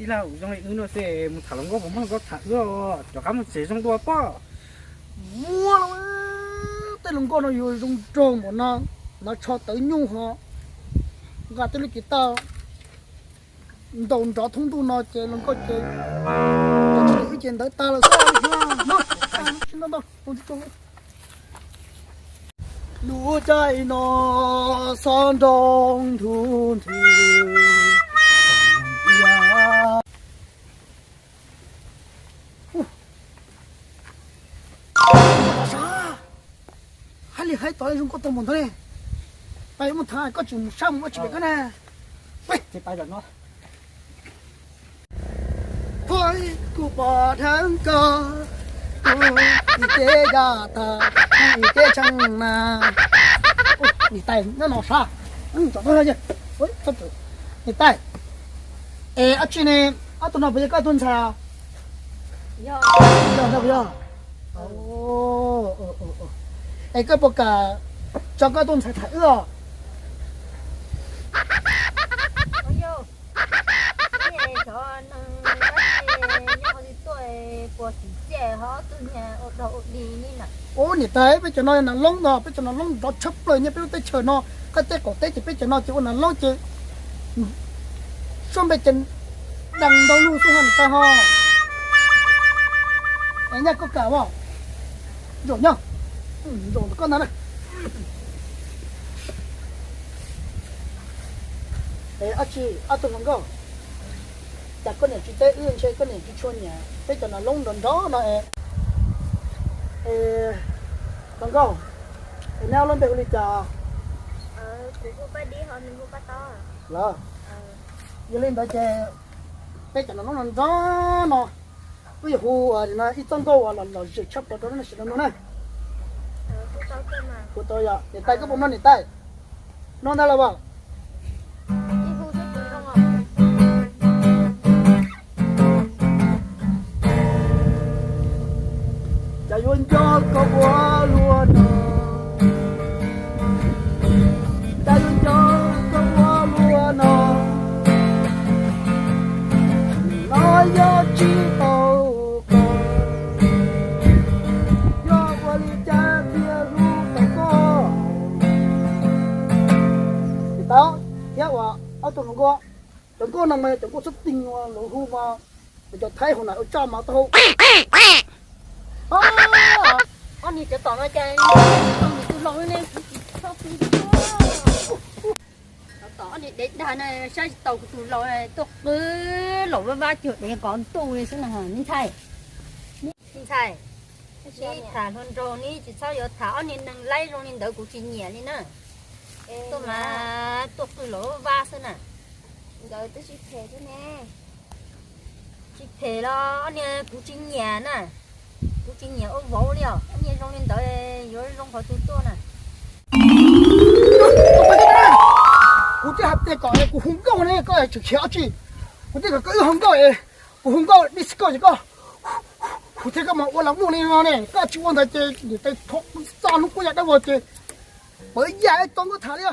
Ib lag zoo li wb no xwb mus tham hluas nkauj puas muaj hluas nkauj tham wb os, rov qab mus tsev zoo dua pob. Muaj los, tej hluas nkauj no yuav zoo nraug npaum no, no tsho tawv nyuj ho, nqa tej lub cev tag ntaus nrov thoob ntuj no ces hluas nkauj ces, wb ces ntawd tag lawm xwb. Lub caij no xob nroo nthub nthwv. Hais li hais tod zoo nkauj tag npaum ntawd ne. Pais mus tham koj tsis mus sab mus ua tsis pem koj na. Kuv pom dheev koj, kuv teb yog tag, kuv teb tshee na. Niam tais nyob no sab, niam tais, es ob tsi ne, ob tug no puas yog koj tug ntxhais? Yog, yog. Es koj puas kam tso koj tug ntxhais tham wb os? Ub, niam tais, peb cov no nas loob no, peb cov nas loob nrov tshaj plaws nyob peb lub teb chaws no, qab teb qaum teb ces peb cov no ces ua nas loob ces sab npe ces dees ntau lug xwb ho niam tais ho. Es nyaj koj kam os? Zaum nyob, zaum ntawm koj ntag na. Es ob tsi, ob tug hluas nkauj, cas koj niam tsis teb wb ntshe koj niam tsis tshua nyiam peb cov nas loob nrov nrov no es. Es hluas nkauj, es neb ob lub npe hu li cas? Los, yog li ntawd ces peb cov nas loob nrov nrov no, wb yuav hu ib txoj nkauj uas lom zem tshaj plaws rau lub neej sim no no na. Hu tau yog niam tais, koj puas mloog niam tais? Mloog ntag los as. Cas yuav nco koj ua luaj no, cas yuav nco koj ua luaj no, los yog tsis tau koj, yog ua li cas thiaj hlub tau koj. Niam tais, thiab uas ob tug hluas nkauj, cov nkauj no mas cov nkauj xab tis uas lawv hu mas, cov Thaib hu na ua tsaj mas tau hu. Ob niag cov tom no cas tau nws tus laus ne, kuv tsis txhob pw. Cov tom ob niag dev dag na, saib tsis taus kuv tus laus tuaj qw laum vaj vaj cuag dev qov ntuj li xwb na. Me ntxhais, me ntxhais, neb tham hluas nraug neb tsis txhob yuav tham ob niag neeg laib zoo li ntawd, kuv tsis nyiam li na. Tuaj mas tuaj qw laum vaj vaj xwb na. Ntawd twb tsis phem thiab ne. Tsis phem los ob niag kuv tsis nyiam na. Kuv tsis nyiam ua vauv li os, ob niag zoo li ntawd yuav zoo qhov twg tuaj na. Kuv twb hais tias kom kuv hu nkauj ne, koj tseem khiav dab tsi? Kuv twb kom koj wb hu nkauj es, kuv hu nkauj dib xi koj ces koj hu thiab, koj mas ua lam muaj li no ne, koj tsis ua ntawd ces niam tais txo hnub kuj yam dab vog ces pawv yam tau nkauj tham li.